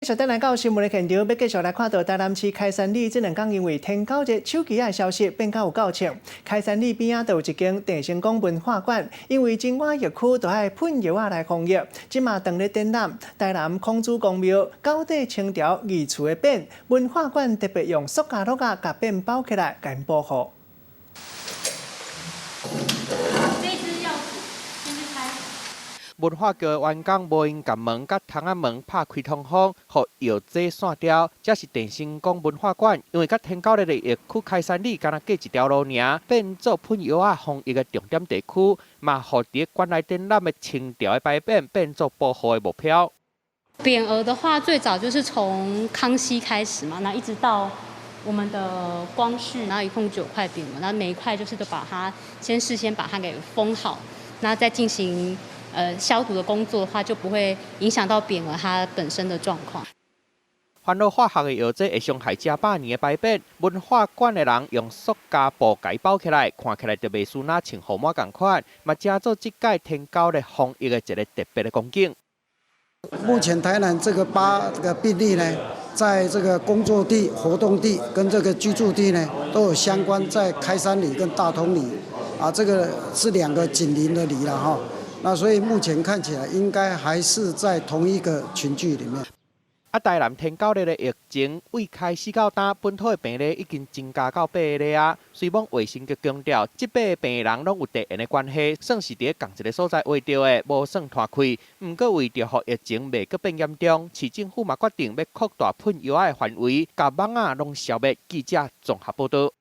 繼續轉來到新聞的現場，欲繼續來看著台南市開山里這兩工因為天狗日手機仔的消息變較有夠銃。開山里邊仔就有一間鄭成功文化館，因為真倚疫區都愛噴藥仔來防疫。這馬當咧展覽台南孔子公廟九底清朝御賜的匾，文化館特別用塑膠橐仔共匾包起來，共𪜶保護。這支鑰匙先去開。文化局的員工無閒共門佮窗仔門拍開通風，予藥劑散掉。這是鄭成功文化館，因為佮天狗日的疫區開山里，干焦隔一條路爾，變做噴藥仔防疫的重點地區，嘛予佇館內展覽的清朝的牌匾變做保護的目標。匾額的話，最早就是從康熙開始嘛，那一直到我們的光緒，然後一共九塊匾額，那每一塊就是都把它先事先把它給封好，那再進行消毒的工作的話，就不會影響到匾額它本身的狀況。含有化學的藥劑會傷害成百年的牌匾，文化館的人用塑膠布共包起來，看起來就袂輸若穿雨帽仝款，嘛成做這屆天狗日防疫的一个特別的光景。目前台南這個八個病例呢，在這個工作地、活動地跟這個居住地呢，都有相關，在開山里跟大通里，啊，這個是兩個緊鄰的里了哈。那所以目前看起來，應該還是在同一個群聚裡面。啊，台南天狗日的疫情對開始到今，本土的病例已經增加到八个啊。雖罔衛生局強調，這八个病人攏有地緣的關係，算是佇仝一个所在穢著的，無算攤開。毋過為著予疫情袂閣變嚴重，市政府嘛決定欲擴大噴藥仔的範圍，共蚊仔攏消滅。記者綜合報導。